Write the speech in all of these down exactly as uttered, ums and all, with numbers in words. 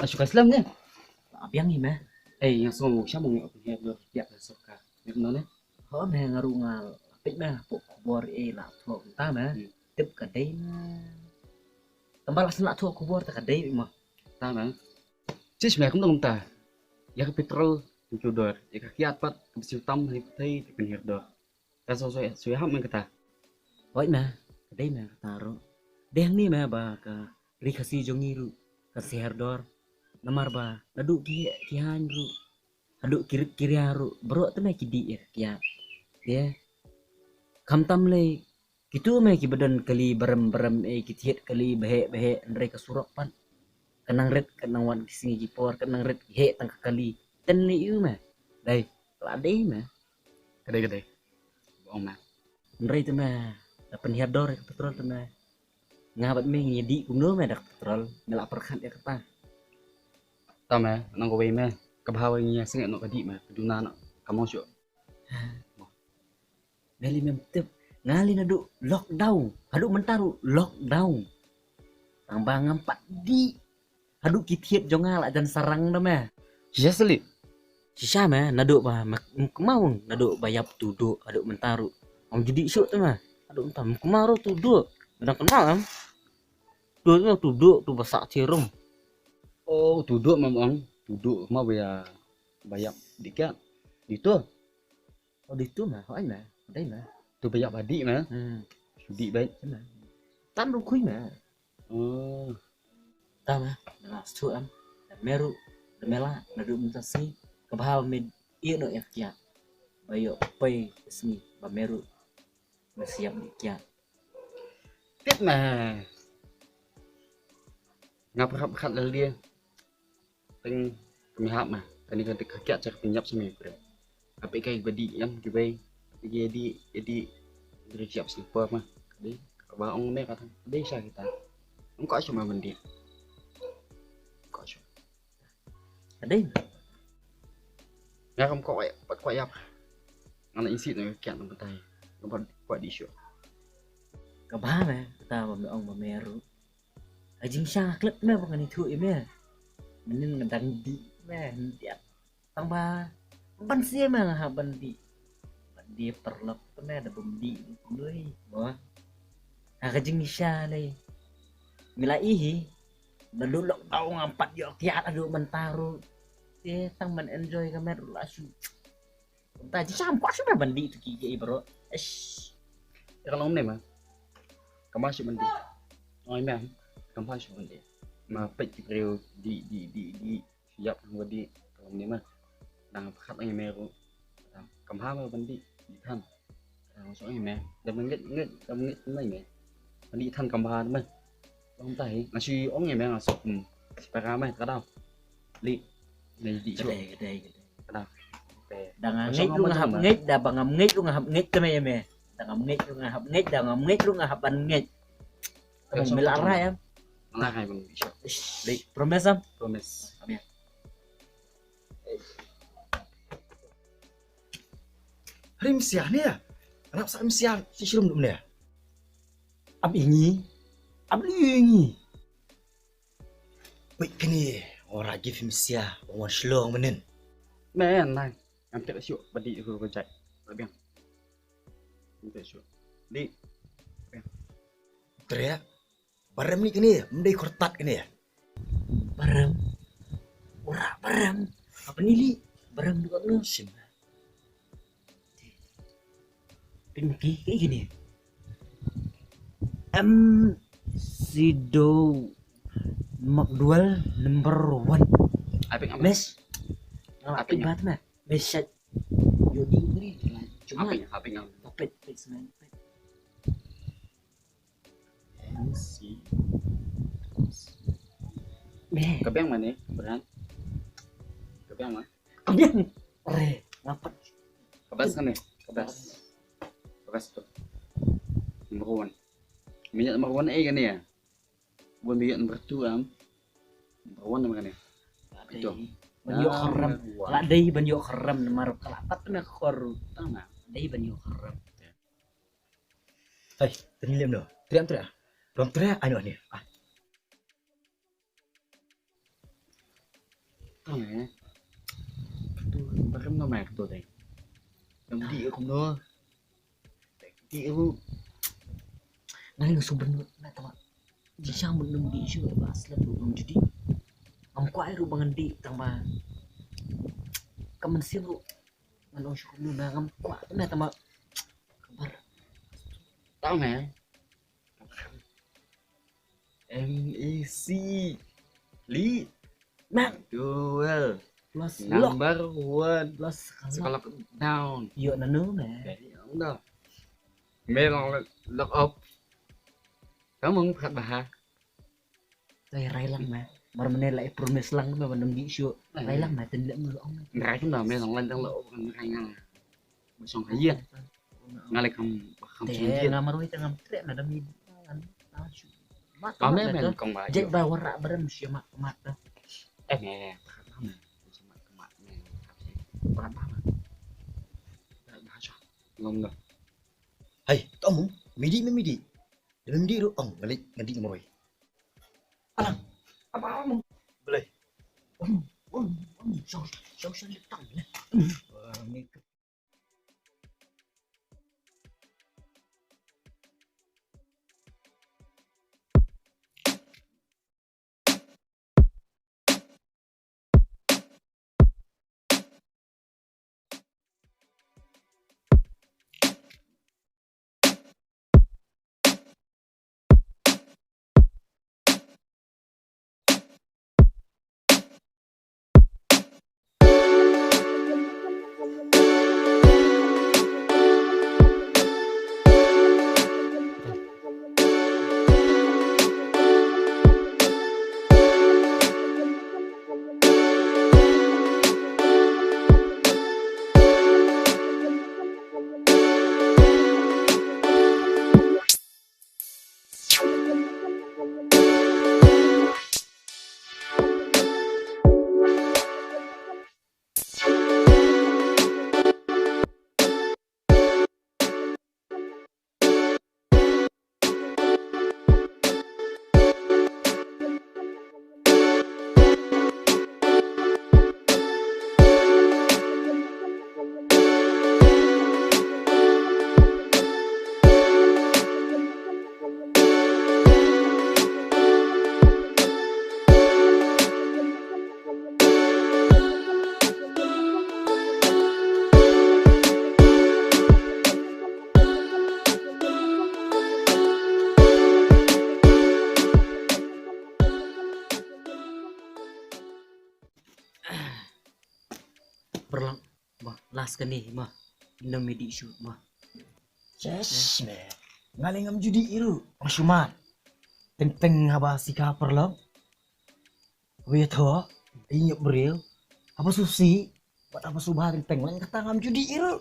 Shuka slem ne. Abiang hi me. Ei, nga sngew sha mong ïa pynhiar dor ïa ka sorkar. Ngam no ne. Ho me, nga ruh nga peit me, pok khubor ei la thoh mynta me. Hmm. Tip ka dei me. Tang ba la shu la thoh khubor ta ka dei mo. Ta me. Chich me, kumno kumta. Ïa ka petrol, ïa ka dor, ïa ka kiad pat, ka bisiu tam, ha ka pyrthei, ka pynhiar dor. Ka shu, shu, shu hap me kata. Oi me, ka dei me kata ruh. Dei hangne me ba ka ri Khasi jong ngi ruh kan shu hiar dor. Namar ba naduh ki, ki haiñ ruh, haduh ki rit ki ria ruh, baroh te me ki dih ïa ka kiad. Te khamtam lei, kito me kiba don kali barem barem, eh, ki thied kali baheh baheh, hynrei ka surok pat ka nang rit, ka nang wan ki sngi ki por, ka nang rit, heh tang ka kali. Ten lei ïu me. Dei, la dei me. Ka dei, ka dei. Ong me. Hynrei te me, la pynhiar dor ïa ka petrol te me. Nga bad me ngi dih kumno me da ka petrol, me la pyrkhat ïa kata. Ta me, nang kawei me, ka bha wei ngi ïa sngewthuh noh ka dih me, ka duna noh, ka mong shuh. Me lei mem tip, nga lei naduh lockdown haduh mynta ruh lockdown, tang ba ngam pat dih. Haduh ki thied jong nga la jan sarang da me. Shisha seli. Shisha me, naduh ba me, me kynmaw, naduh ba ïap tu duh haduh mynta ruh. Ong judi shuh te me. Haduh mynta me kynmaw ruh tu duh. Dang kynmaw em. Tu duh, tu duh, tu ba sah thied rum. Oh, tu duh me ong, tu duh ma ba ïa, ba ïap dih kiad. Dih tu. Oh, dih tu me, hooid me, dei me. Tu ba ïap ba dih me. Hmm. Shu dih beit. Tam ruh khui me. Oh. Tama, da nga shu am, da me ruh, da me la, naduh mynta sngi, ka bha ba me ïeh noh ïa ka kiad. Ba ïoh pei ka sngi, ba me ruh, me shu ïap ïa ka kiad. Tip me. Nga pyrkhat pyrkhat lade. Teng kami hap ma. Kani ka dik ka kiad cha ka pynïap sha me kren. Ape kai ba dih ïam kiwei. Ape ki dih, dih. Dih kiad sha por ma. Dih. Ba ong me ka tang. Dih sha kita. Ong ko shu ma ban dih. Ko shu. Dih. Nga kam ko ai, pat ko ïap. Nga na isi na kiad na batai. Nga pat ko dih shu. Ka bha me, ta ba me ong ba me ruh. Ka jingshisha klet me ba ngan ïathuh ïa me. Mynnin nga dang dih me hyndiat. Tang ba ban sien me nga hap ban dih. Ban dih paralok te me da bym dih kumno hi. Mo. Ha ka jingshisha lei. Me la i hi. Naduh lockdown ngam pat ïoh kiad haduh mynta ruh. Te tang ban enjoy ka met ruh la shu. Kumta jingshisha kwah shuh ban dih tu ki ki bro. Eish. Ïa ka long ne ma. Kam bha shuh ban dih. Oi ma. Kam bha shuh ban dih. Ma peit ki briew dih dih dih dih. Ïap ban dih. Ka long ne ma. Dang pyrkhat ngi me ruh. Kam bha ma ban dih. Dih than. Dang shu ngi me. Dang ngeit ngeit dang ngeit ngi me. Ban dih than kam bha ma. Long tai, nga shu ong ïa me nga suk, hmm. Para me, ka dau. Li. Ni di suk. Kedai, kedai, kedai. Ka dau. Oke. Da nga ngeit ruh nga hap ngeit, da ba ngam ngeit ruh nga hap ngeit te me ïa me. Da ngam ngeit ruh nga hap ngeit, da ngam ngeit ruh nga hap ban ngeit. Ka dau me la rai am. Nga rai ban ngeit suk. Li. Promise am? Promise. Am ïa. Hrim sia ne. Anak sa hrim sia si shrum dum ne. Ap ingi, ap li ingi. Wait kini, ora give him sia, wan shlong menen. Men nai, ngam tek shu badi hu ko jai. Biang. Ngam tek shu. Di. Biang. Tre, barem ni kini, mdei kortat kini. Barem. Ora barem. Apa ni li? Barem juga ngesim. Pynki kaei kine? Em, Sido Makdual number one. Apik apa? Mes. Ngala apik bat na. Mes shat. Yo di ngri. Cuma apik, apik ngam. Pet, pet semen, pet. M C. Beh. Ka biang mane, Bran? Ka biang ma? Ka biang. Re, ngapa? Ka bas kane, ka bas. Ka bas tu. Number one. Minyak number one eh kane ya. Bukan minyak number two am. Number one nama kane. Itu. Ban ïoh kyrem. La dei ban ïoh kyrem namar ka la pat na kor. Tang na. Dei ban ïoh kyrem. Hai, tani lem no. Triam triam. Rom triam anu ni. Ah. Tang eh. Tu, barim no mai tu dai. Ngam dih kumno. Dih ruh. Nang ngi subun na tama. Di shang mun nung dih shu ba slap ruh ngam judi. Ngam kwah ruh ba ngan dih tang ba. Ka mynsiem ruh. Ngan ong shu kumno na ngam kwah na tama. Kabar. Tang eh. M E C. Li. Mac. Duel. Plus lock. Number one. Plus lock. Sekolah down. Yo nanu me. Dari anda. Me long lock up. Kamu phat bah. Tai rai lang me. Mar mene la promise lang me ban ngi shu. Rai lang me, ten le mu ong. Rai kan me long lang dang lo ong rai ngang. Ba shong ha ïing. Nga leh kam, kam shong ïing. Nga marwei te ngam treh na dam ïing. Ba me men kong ba. Jek ba warak ba dam shi mat mat da. Eh me. Ba me. Shi mat mat me. Ba ba. Ba ba sha. Ngam da. Hai, tong midi me midi. Dam midi ru ong ngalik ngadi marwei. Alang. Apa mu? Belai. Om om om. Shong shong shong tang. Paralok, ma, last kane, ma. Ina midi shu, ma. Yes, man. Nga leh ngam judi iru. Ang shumat. Teng teng haba sika paralok. Wei tho, inyup briew. Haba susi, bad haba suba teng teng lang kata ngam judi iru.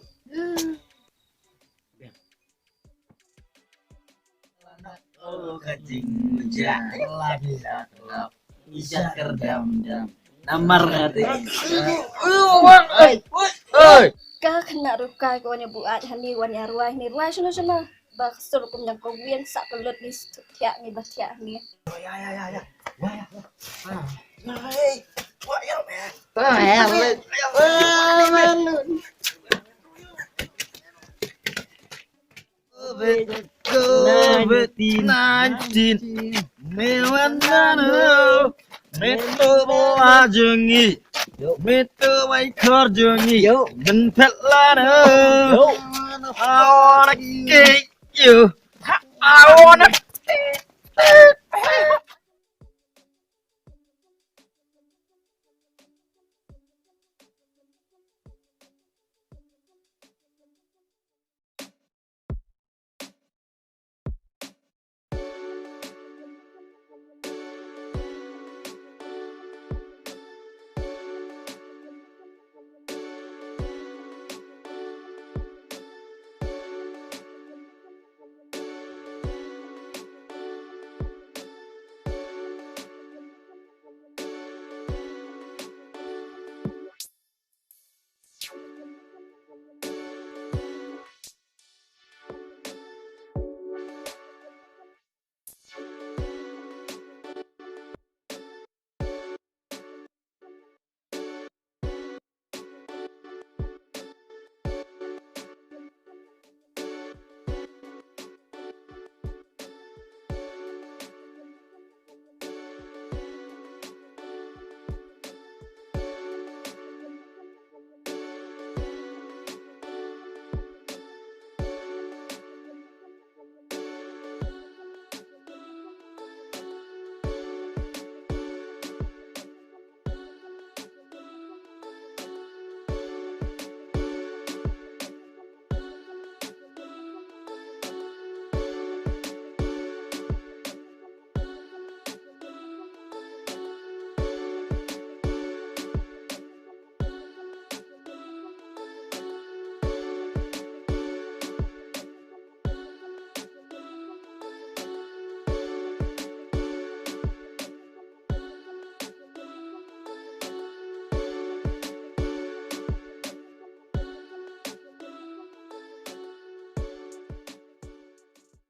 Oh, ka jingmujah. Lagi dah kelap. Ija kerdam dam. Namar kata. Oi, oi. Ka kena rukai ko wan ïa buat hani wan ïa ruai ni ruai shano shano. Ba ka sur kum jang ko wien sa ka lut ni thiak ni ba thiak ni. Ya ya ya ya. Ya ya. Hey. Wah ya. Ta ya. Covid nineteen. Me wan na no. Me to bo a jungi. Me to bai khor jungi. Men phet la no. I wanna kick you. I wanna